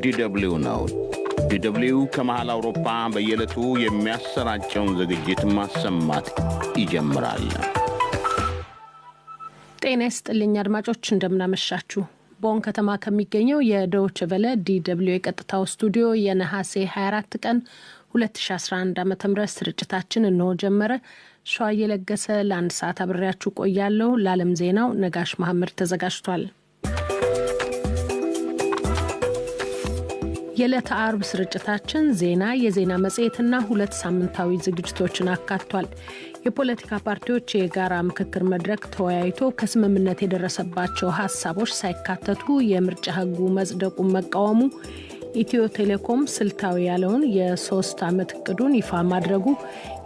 ዲደብሊው ነው። ዲደብሊው ከመሃል አውሮፓ በየዕለቱ የሚያሰራጨውን ዝግጅት ማሰማት ይጀምራል። ጤና ይስጥልኝ አድማጮች፣ እንደምናመሻችሁ። ቦን ከተማ ከሚገኘው የዶይቼ ቬለ ዲደብሊው የቀጥታው ስቱዲዮ የነሐሴ 24 ቀን 2011 ዓ ም ስርጭታችን እነሆ ጀመረ። ሸዋ እየለገሰ ለአንድ ሰዓት አብሬያችሁ ቆያለሁ። ለዓለም ዜናው ነጋሽ መሐመድ ተዘጋጅቷል። የዕለተ አርብ ስርጭታችን ዜና፣ የዜና መጽሔትና ሁለት ሳምንታዊ ዝግጅቶችን አካቷል። የፖለቲካ ፓርቲዎች የጋራ ምክክር መድረክ ተወያይቶ ከስምምነት የደረሰባቸው ሀሳቦች ሳይካተቱ የምርጫ ሕጉ መጽደቁን መቃወሙ፣ ኢትዮ ቴሌኮም ስልታዊ ያለውን የ3 ዓመት እቅዱን ይፋ ማድረጉ፣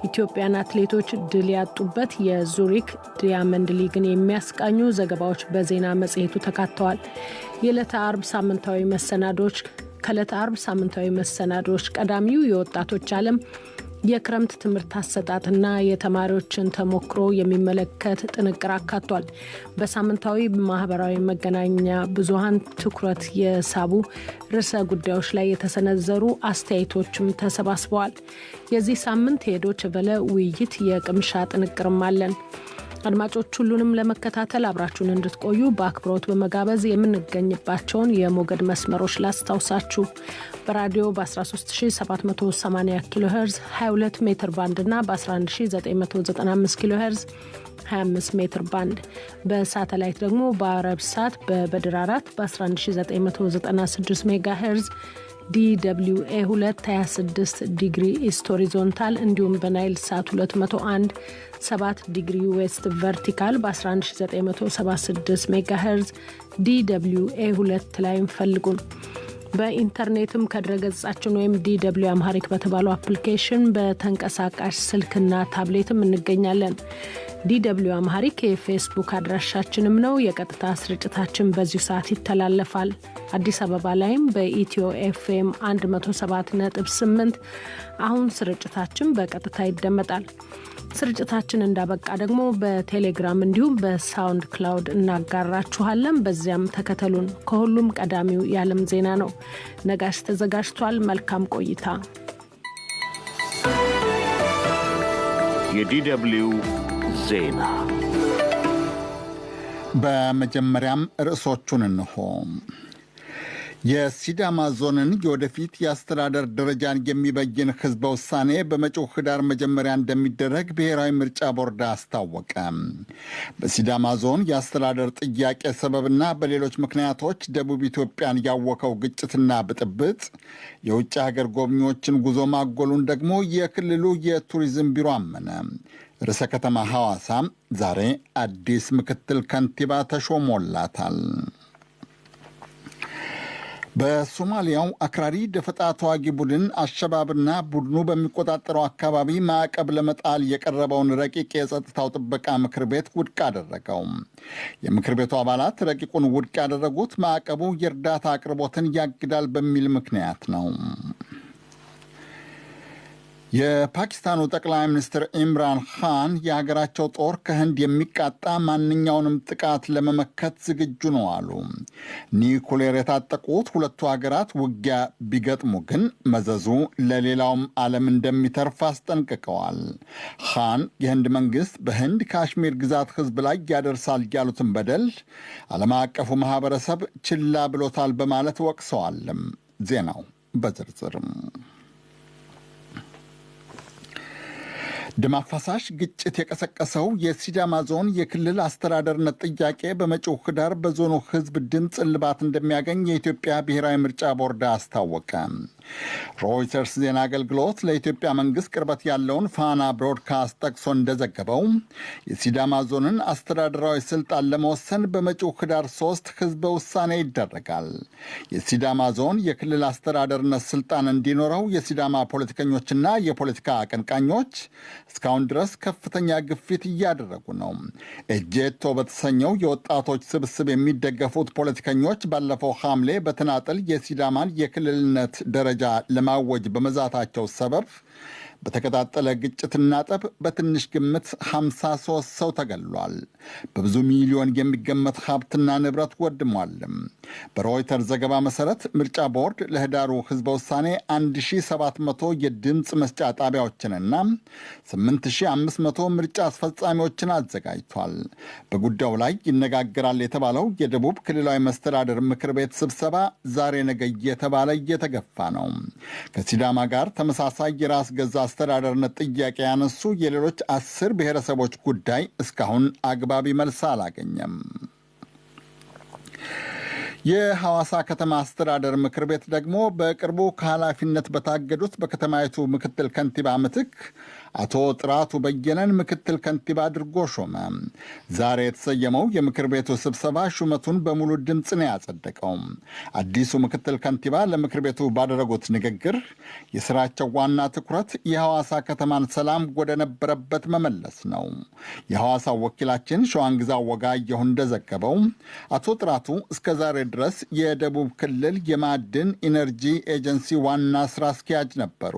ኢትዮጵያን አትሌቶች ድል ያጡበት የዙሪክ ዲያመንድ ሊግን የሚያስቃኙ ዘገባዎች በዜና መጽሔቱ ተካተዋል። የዕለተ አርብ ሳምንታዊ መሰናዶች ከዕለተ አርብ ሳምንታዊ መሰናዶዎች ቀዳሚው የወጣቶች ዓለም የክረምት ትምህርት አሰጣጥና የተማሪዎችን ተሞክሮ የሚመለከት ጥንቅር አካቷል። በሳምንታዊ ማህበራዊ መገናኛ ብዙኃን ትኩረት የሳቡ ርዕሰ ጉዳዮች ላይ የተሰነዘሩ አስተያየቶችም ተሰባስበዋል። የዚህ ሳምንት የዶይቼ ቬለ ውይይት የቅምሻ ጥንቅርም አለን። አድማጮች ሁሉንም ለመከታተል አብራችሁን እንድትቆዩ በአክብሮት በመጋበዝ የምንገኝባቸውን የሞገድ መስመሮች ላስታውሳችሁ። በራዲዮ በ13780 ኪሎ ሄርዝ 22 ሜትር ባንድ እና በ11995 ኪሎ ሄርዝ 25 ሜትር ባንድ፣ በሳተላይት ደግሞ በአረብ ሳት በበድር 4 በ11996 ሜጋ ሄርዝ DWA 226 ዲግሪ east horizontal እንዲሁም በናይል ሳት 201 7 ዲግሪ west vertical በ11976 ሜጋ ሄርዝ DWA 2 ላይ ፈልጉን። በኢንተርኔትም ከድረገጻችን ወይም DW Amharic በተባለው አፕሊኬሽን በተንቀሳቃሽ ስልክና ታብሌትም እንገኛለን። DW Amharic የፌስቡክ አድራሻችንም ነው። የቀጥታ ስርጭታችን በዚሁ ሰዓት ይተላለፋል። አዲስ አበባ ላይም በኢትዮ ኤፍኤም 107.8 አሁን ስርጭታችን በቀጥታ ይደመጣል። ስርጭታችን እንዳበቃ ደግሞ በቴሌግራም እንዲሁም በሳውንድ ክላውድ እናጋራችኋለን። በዚያም ተከተሉን። ከሁሉም ቀዳሚው የዓለም ዜና ነው። ነጋሽ ተዘጋጅቷል። መልካም ቆይታ። የዲደብሊው ዜና። በመጀመሪያም ርዕሶቹን እንሆ። የሲዳማ ዞንን የወደፊት የአስተዳደር ደረጃን የሚበይን ህዝበ ውሳኔ በመጪው ህዳር መጀመሪያ እንደሚደረግ ብሔራዊ ምርጫ ቦርድ አስታወቀ። በሲዳማ ዞን የአስተዳደር ጥያቄ ሰበብና በሌሎች ምክንያቶች ደቡብ ኢትዮጵያን ያወከው ግጭትና ብጥብጥ የውጭ ሀገር ጎብኚዎችን ጉዞ ማጎሉን ደግሞ የክልሉ የቱሪዝም ቢሮ አመነ። ርዕሰ ከተማ ሐዋሳ ዛሬ አዲስ ምክትል ከንቲባ ተሾሞላታል። በሶማሊያው አክራሪ ደፈጣ ተዋጊ ቡድን አሸባብና ቡድኑ በሚቆጣጠረው አካባቢ ማዕቀብ ለመጣል የቀረበውን ረቂቅ የጸጥታው ጥበቃ ምክር ቤት ውድቅ አደረገው። የምክር ቤቱ አባላት ረቂቁን ውድቅ ያደረጉት ማዕቀቡ የእርዳታ አቅርቦትን ያግዳል በሚል ምክንያት ነው። የፓኪስታኑ ጠቅላይ ሚኒስትር ኢምራን ካን የሀገራቸው ጦር ከህንድ የሚቃጣ ማንኛውንም ጥቃት ለመመከት ዝግጁ ነው አሉ። ኒውክሌር የታጠቁት ሁለቱ ሀገራት ውጊያ ቢገጥሙ ግን መዘዙ ለሌላውም ዓለም እንደሚተርፍ አስጠንቅቀዋል። ካን የህንድ መንግስት በህንድ ካሽሚር ግዛት ህዝብ ላይ ያደርሳል ያሉትን በደል ዓለም አቀፉ ማህበረሰብ ችላ ብሎታል በማለት ወቅሰዋልም። ዜናው በዝርዝርም ደም አፋሳሽ ግጭት የቀሰቀሰው የሲዳማ ዞን የክልል አስተዳደርነት ጥያቄ በመጪው ህዳር በዞኑ ህዝብ ድምፅ እልባት እንደሚያገኝ የኢትዮጵያ ብሔራዊ ምርጫ ቦርድ አስታወቀ። ሮይተርስ ዜና አገልግሎት ለኢትዮጵያ መንግስት ቅርበት ያለውን ፋና ብሮድካስት ጠቅሶ እንደዘገበው የሲዳማ ዞንን አስተዳደራዊ ስልጣን ለመወሰን በመጪው ህዳር 3 ህዝበ ውሳኔ ይደረጋል። የሲዳማ ዞን የክልል አስተዳደርነት ስልጣን እንዲኖረው የሲዳማ ፖለቲከኞችና የፖለቲካ አቀንቃኞች እስካሁን ድረስ ከፍተኛ ግፊት እያደረጉ ነው። ኤጄቶ በተሰኘው የወጣቶች ስብስብ የሚደገፉት ፖለቲከኞች ባለፈው ሐምሌ በተናጠል የሲዳማን የክልልነት ደረጃ ለማወጅ በመዛታቸው ሰበብ በተቀጣጠለ ግጭትና ጠብ በትንሽ ግምት 53 ሰው ተገሏል። በብዙ ሚሊዮን የሚገመት ሀብትና ንብረት ወድሟል። በሮይተርስ ዘገባ መሰረት ምርጫ ቦርድ ለህዳሩ ህዝበ ውሳኔ 1700 የድምፅ መስጫ ጣቢያዎችንና 8500 ምርጫ አስፈጻሚዎችን አዘጋጅቷል። በጉዳዩ ላይ ይነጋገራል የተባለው የደቡብ ክልላዊ መስተዳድር ምክር ቤት ስብሰባ ዛሬ ነገ እየተባለ እየተገፋ ነው። ከሲዳማ ጋር ተመሳሳይ የራስ ገዛ አስተዳደርነት ጥያቄ ያነሱ የሌሎች 10 ብሔረሰቦች ጉዳይ እስካሁን አግባቢ መልስ አላገኘም። የሐዋሳ ከተማ አስተዳደር ምክር ቤት ደግሞ በቅርቡ ከኃላፊነት በታገዱት በከተማይቱ ምክትል ከንቲባ ምትክ አቶ ጥራቱ በየነን ምክትል ከንቲባ አድርጎ ሾመ። ዛሬ የተሰየመው የምክር ቤቱ ስብሰባ ሹመቱን በሙሉ ድምፅ ነው ያጸደቀው። አዲሱ ምክትል ከንቲባ ለምክር ቤቱ ባደረጉት ንግግር የስራቸው ዋና ትኩረት የሐዋሳ ከተማን ሰላም ወደ ነበረበት መመለስ ነው። የሐዋሳው ወኪላችን ሸዋንግዛው ወጋየሁ እንደዘገበው አቶ ጥራቱ እስከ ዛሬ ድረስ የደቡብ ክልል የማዕድን ኢነርጂ ኤጀንሲ ዋና ስራ አስኪያጅ ነበሩ።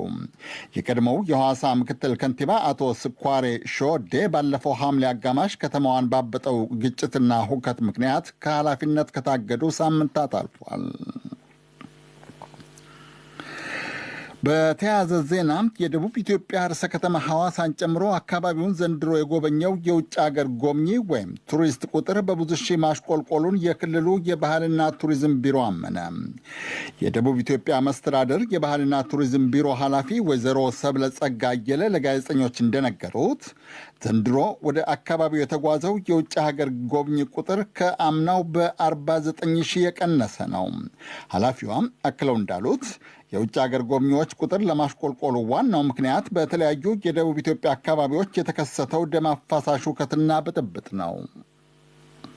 የቀድሞው የሐዋሳ ምክትል ከንቲባ አቶ ስኳሬ ሾዴ ባለፈው ሐምሌ አጋማሽ ከተማዋን ባበጠው ግጭትና ሁከት ምክንያት ከኃላፊነት ከታገዱ ሳምንታት አልፏል። በተያያዘ ዜና የደቡብ ኢትዮጵያ ርዕሰ ከተማ ሐዋሳን ጨምሮ አካባቢውን ዘንድሮ የጎበኘው የውጭ አገር ጎብኚ ወይም ቱሪስት ቁጥር በብዙ ሺህ ማሽቆልቆሉን የክልሉ የባህልና ቱሪዝም ቢሮ አመነ። የደቡብ ኢትዮጵያ መስተዳደር የባህልና ቱሪዝም ቢሮ ኃላፊ ወይዘሮ ሰብለ ጸጋ አየለ ለጋዜጠኞች እንደነገሩት ዘንድሮ ወደ አካባቢው የተጓዘው የውጭ ሀገር ጎብኚ ቁጥር ከአምናው በ49 ሺህ የቀነሰ ነው። ኃላፊዋም አክለው እንዳሉት የውጭ ሀገር ጎብኚዎች ቁጥር ለማሽቆልቆሉ ዋናው ምክንያት በተለያዩ የደቡብ ኢትዮጵያ አካባቢዎች የተከሰተው ደም አፋሳሽ ሁከትና ብጥብጥ ነው።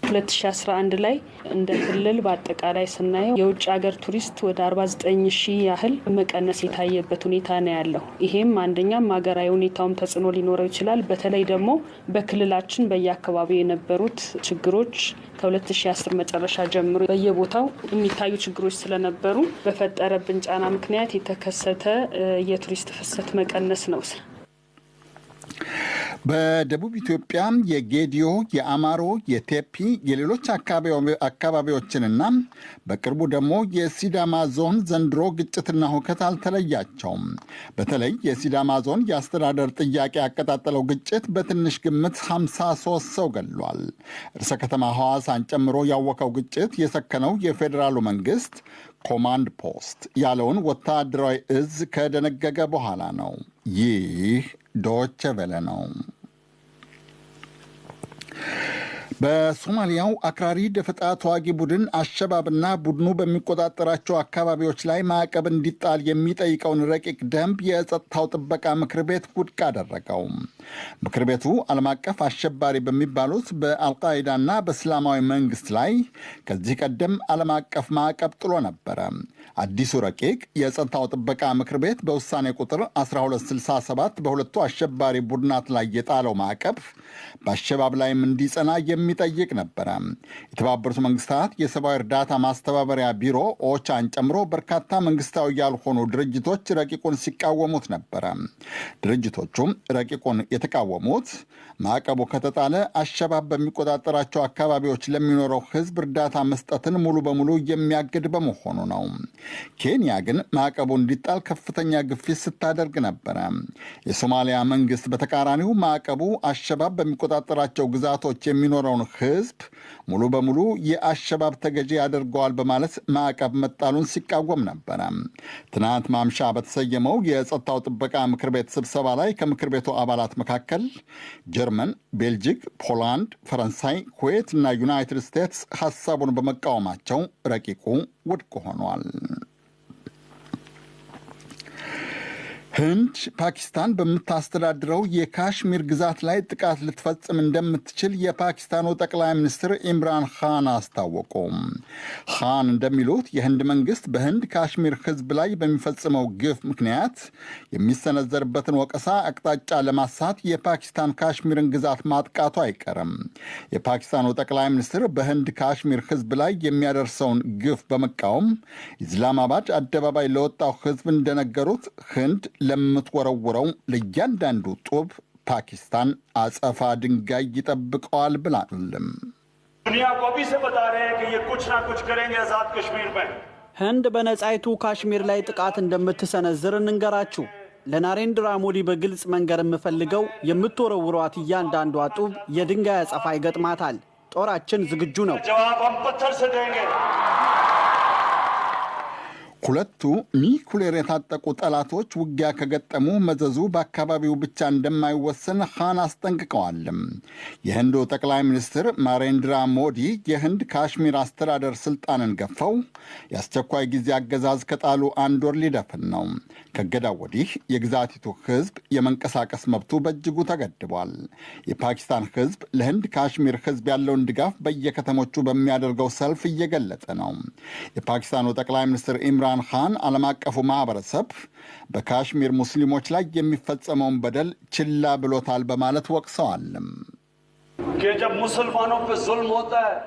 2011 ላይ እንደ ክልል በአጠቃላይ ስናየው የውጭ ሀገር ቱሪስት ወደ 49 ሺህ ያህል መቀነስ የታየበት ሁኔታ ነው ያለው። ይሄም አንደኛም ሀገራዊ ሁኔታውም ተጽዕኖ ሊኖረው ይችላል። በተለይ ደግሞ በክልላችን በየአካባቢው የነበሩት ችግሮች ከ2010 መጨረሻ ጀምሮ በየቦታው የሚታዩ ችግሮች ስለነበሩ በፈጠረብን ጫና ምክንያት የተከሰተ የቱሪስት ፍሰት መቀነስ ነው። በደቡብ ኢትዮጵያ የጌዲዮ፣ የአማሮ፣ የቴፒ፣ የሌሎች አካባቢዎችንና በቅርቡ ደግሞ የሲዳማ ዞን ዘንድሮ ግጭትና ሁከት አልተለያቸውም። በተለይ የሲዳማ ዞን የአስተዳደር ጥያቄ ያቀጣጠለው ግጭት በትንሽ ግምት 53 ሰው ገድሏል። ርዕሰ ከተማ ሐዋሳን ጨምሮ ያወከው ግጭት የሰከነው የፌዴራሉ መንግስት ኮማንድ ፖስት ያለውን ወታደራዊ እዝ ከደነገገ በኋላ ነው። ይህ ዶቼ ቬለ ነው። በሶማሊያው አክራሪ ደፈጣ ተዋጊ ቡድን አሸባብና ቡድኑ በሚቆጣጠራቸው አካባቢዎች ላይ ማዕቀብ እንዲጣል የሚጠይቀውን ረቂቅ ደንብ የጸጥታው ጥበቃ ምክር ቤት ውድቅ አደረገው። ምክር ቤቱ ዓለም አቀፍ አሸባሪ በሚባሉት በአልቃይዳና በእስላማዊ መንግስት ላይ ከዚህ ቀደም ዓለም አቀፍ ማዕቀብ ጥሎ ነበረ። አዲሱ ረቂቅ የጸጥታው ጥበቃ ምክር ቤት በውሳኔ ቁጥር 1267 በሁለቱ አሸባሪ ቡድናት ላይ የጣለው ማዕቀብ በአሸባብ ላይም እንዲጸና የሚጠይቅ ነበረ። የተባበሩት መንግስታት የሰብአዊ እርዳታ ማስተባበሪያ ቢሮ ኦቻን ጨምሮ በርካታ መንግስታዊ ያልሆኑ ድርጅቶች ረቂቁን ሲቃወሙት ነበረ። ድርጅቶቹም ረቂቁን የተቃወሙት ማዕቀቡ ከተጣለ አሸባብ በሚቆጣጠራቸው አካባቢዎች ለሚኖረው ሕዝብ እርዳታ መስጠትን ሙሉ በሙሉ የሚያግድ በመሆኑ ነው። ኬንያ ግን ማዕቀቡ እንዲጣል ከፍተኛ ግፊት ስታደርግ ነበረ። የሶማሊያ መንግስት በተቃራኒው ማዕቀቡ አሸባብ በሚቆጣጠራቸው ግዛቶች የሚኖረውን ሕዝብ ሙሉ በሙሉ የአሸባብ ተገዢ ያደርገዋል በማለት ማዕቀብ መጣሉን ሲቃወም ነበረ። ትናንት ማምሻ በተሰየመው የጸጥታው ጥበቃ ምክር ቤት ስብሰባ ላይ ከምክር ቤቱ አባላት መካከል ጀርመን፣ ቤልጂክ፣ ፖላንድ፣ ፈረንሳይ፣ ኩዌት እና ዩናይትድ ስቴትስ ሐሳቡን በመቃወማቸው ረቂቁ ውድቅ ሆኗል። ህንድ ፓኪስታን በምታስተዳድረው የካሽሚር ግዛት ላይ ጥቃት ልትፈጽም እንደምትችል የፓኪስታኑ ጠቅላይ ሚኒስትር ኢምራን ካን አስታወቁ። ካን እንደሚሉት የህንድ መንግስት በህንድ ካሽሚር ህዝብ ላይ በሚፈጽመው ግፍ ምክንያት የሚሰነዘርበትን ወቀሳ አቅጣጫ ለማሳት የፓኪስታን ካሽሚርን ግዛት ማጥቃቱ አይቀርም። የፓኪስታኑ ጠቅላይ ሚኒስትር በህንድ ካሽሚር ህዝብ ላይ የሚያደርሰውን ግፍ በመቃወም ኢስላማባድ አደባባይ ለወጣው ህዝብ እንደነገሩት ህንድ ለምትወረውረው ለእያንዳንዱ ጡብ ፓኪስታን አጸፋ ድንጋይ ይጠብቀዋል ብላልም። ህንድ በነጻይቱ ካሽሚር ላይ ጥቃት እንደምትሰነዝር እንንገራችሁ። ለናሬንድራ ሞዲ በግልጽ መንገር የምፈልገው የምትወረውሯት እያንዳንዷ ጡብ የድንጋይ አጸፋ ይገጥማታል። ጦራችን ዝግጁ ነው። ሁለቱ ኒኩሌር የታጠቁ ጠላቶች ውጊያ ከገጠሙ መዘዙ በአካባቢው ብቻ እንደማይወሰን ኻን አስጠንቅቀዋል። የህንዱ ጠቅላይ ሚኒስትር ናሬንድራ ሞዲ የህንድ ካሽሚር አስተዳደር ስልጣንን ገፈው የአስቸኳይ ጊዜ አገዛዝ ከጣሉ አንድ ወር ሊደፍን ነው። ከእገዳው ወዲህ የግዛቲቱ ህዝብ የመንቀሳቀስ መብቱ በእጅጉ ተገድቧል። የፓኪስታን ህዝብ ለህንድ ካሽሚር ህዝብ ያለውን ድጋፍ በየከተሞቹ በሚያደርገው ሰልፍ እየገለጸ ነው። የፓኪስታኑ ጠቅላይ ሚኒስትር ኢምራን ካን ዓለም አቀፉ ማህበረሰብ በካሽሚር ሙስሊሞች ላይ የሚፈጸመውን በደል ችላ ብሎታል በማለት ወቅሰዋል።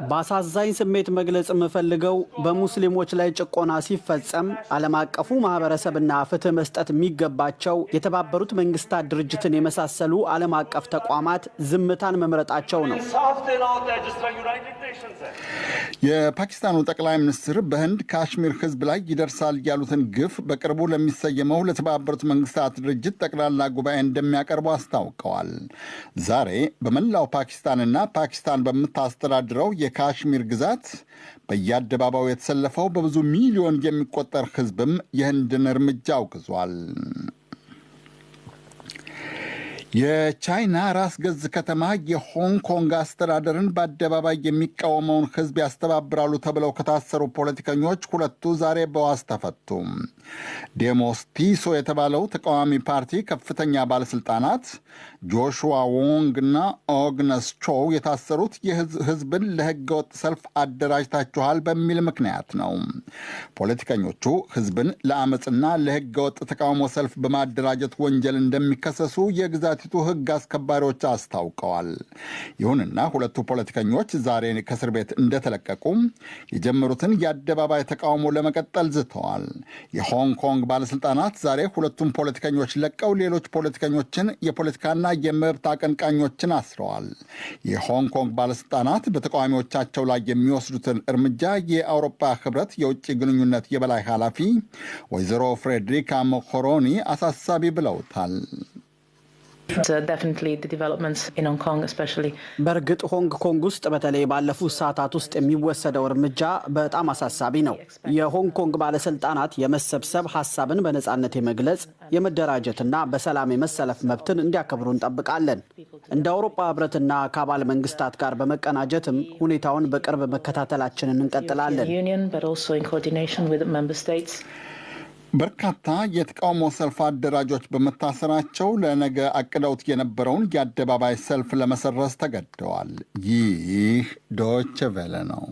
በአሳዛኝ ስሜት መግለጽ የምፈልገው በሙስሊሞች ላይ ጭቆና ሲፈጸም ዓለም አቀፉ ማህበረሰብና ፍትህ መስጠት የሚገባቸው የተባበሩት መንግስታት ድርጅትን የመሳሰሉ ዓለም አቀፍ ተቋማት ዝምታን መምረጣቸው ነው። የፓኪስታኑ ጠቅላይ ሚኒስትር በህንድ ካሽሚር ህዝብ ላይ ይደርሳል ያሉትን ግፍ በቅርቡ ለሚሰየመው ለተባበሩት መንግስታት ድርጅት ጠቅላላ ጉባኤ እንደሚያቀርቡ አስታውቀዋል። ዛሬ በመላው ፓኪስታንና ፓኪስታን በምታስተዳድረው የካሽሚር ግዛት በየአደባባዩ የተሰለፈው በብዙ ሚሊዮን የሚቆጠር ህዝብም የህንድን እርምጃ አውግዟል። የቻይና ራስ ገዝ ከተማ የሆንግ ኮንግ አስተዳደርን በአደባባይ የሚቃወመውን ህዝብ ያስተባብራሉ ተብለው ከታሰሩ ፖለቲከኞች ሁለቱ ዛሬ በዋስ ተፈቱ። ዴሞስቲሶ የተባለው ተቃዋሚ ፓርቲ ከፍተኛ ባለስልጣናት ጆሹዋ ዎንግ እና ኦግነስ ቾው የታሰሩት የህዝብን ለህገወጥ ሰልፍ አደራጅታችኋል በሚል ምክንያት ነው። ፖለቲከኞቹ ህዝብን ለአመፅና ለህገወጥ ተቃውሞ ሰልፍ በማደራጀት ወንጀል እንደሚከሰሱ የግዛቲቱ ህግ አስከባሪዎች አስታውቀዋል። ይሁንና ሁለቱ ፖለቲከኞች ዛሬ ከእስር ቤት እንደተለቀቁ የጀመሩትን የአደባባይ ተቃውሞ ለመቀጠል ዝተዋል። የሆንግ ኮንግ ባለስልጣናት ዛሬ ሁለቱም ፖለቲከኞች ለቀው ሌሎች ፖለቲከኞችን፣ የፖለቲካና የመብት አቀንቃኞችን አስረዋል። የሆንግ ኮንግ ባለስልጣናት በተቃዋሚዎቻቸው ላይ የሚወስዱትን እርምጃ የአውሮፓ ህብረት የውጭ ግንኙነት የበላይ ኃላፊ ወይዘሮ ፍሬድሪካ ሞኮሮኒ አሳሳቢ ብለውታል። በእርግጥ ሆንግ ኮንግ ውስጥ በተለይ ባለፉት ሰዓታት ውስጥ የሚወሰደው እርምጃ በጣም አሳሳቢ ነው። የሆንግ ኮንግ ባለስልጣናት የመሰብሰብ ሀሳብን በነጻነት የመግለጽ፣ የመደራጀትና በሰላም የመሰለፍ መብትን እንዲያከብሩ እንጠብቃለን። እንደ አውሮፓ ህብረትና ከአባል መንግስታት ጋር በመቀናጀትም ሁኔታውን በቅርብ መከታተላችንን እንቀጥላለን። በርካታ የተቃውሞ ሰልፍ አደራጆች በመታሰራቸው ለነገ አቅደውት የነበረውን የአደባባይ ሰልፍ ለመሰረዝ ተገደዋል። ይህ ዶይቼ ቬለ ነው።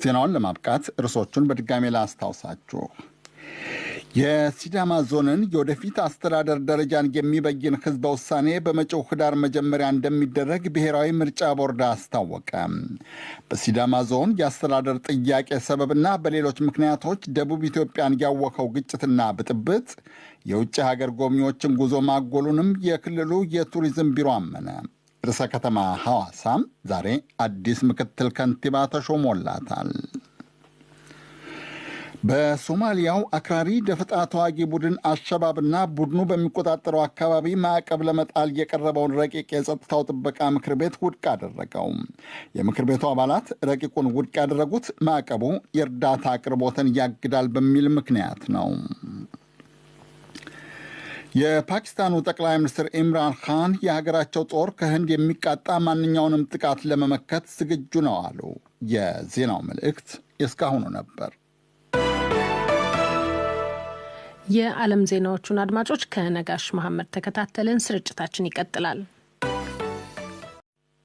ዜናውን ለማብቃት ርዕሶቹን በድጋሜ ላስታውሳችሁ። የሲዳማ ዞንን የወደፊት አስተዳደር ደረጃን የሚበይን ህዝበ ውሳኔ በመጪው ህዳር መጀመሪያ እንደሚደረግ ብሔራዊ ምርጫ ቦርድ አስታወቀ። በሲዳማ ዞን የአስተዳደር ጥያቄ ሰበብና በሌሎች ምክንያቶች ደቡብ ኢትዮጵያን ያወከው ግጭትና ብጥብጥ የውጭ ሀገር ጎብኚዎችን ጉዞ ማጎሉንም የክልሉ የቱሪዝም ቢሮ አመነ። ርዕሰ ከተማ ሐዋሳም ዛሬ አዲስ ምክትል ከንቲባ ተሾሞላታል። በሶማሊያው አክራሪ ደፈጣ ተዋጊ ቡድን አሸባብና ቡድኑ በሚቆጣጠረው አካባቢ ማዕቀብ ለመጣል የቀረበውን ረቂቅ የጸጥታው ጥበቃ ምክር ቤት ውድቅ አደረገው። የምክር ቤቱ አባላት ረቂቁን ውድቅ ያደረጉት ማዕቀቡ የእርዳታ አቅርቦትን ያግዳል በሚል ምክንያት ነው። የፓኪስታኑ ጠቅላይ ሚኒስትር ኢምራን ካን የሀገራቸው ጦር ከህንድ የሚቃጣ ማንኛውንም ጥቃት ለመመከት ዝግጁ ነው አሉ። የዜናው መልእክት የእስካሁኑ ነበር። የዓለም ዜናዎቹን አድማጮች ከነጋሽ መሐመድ ተከታተልን። ስርጭታችን ይቀጥላል።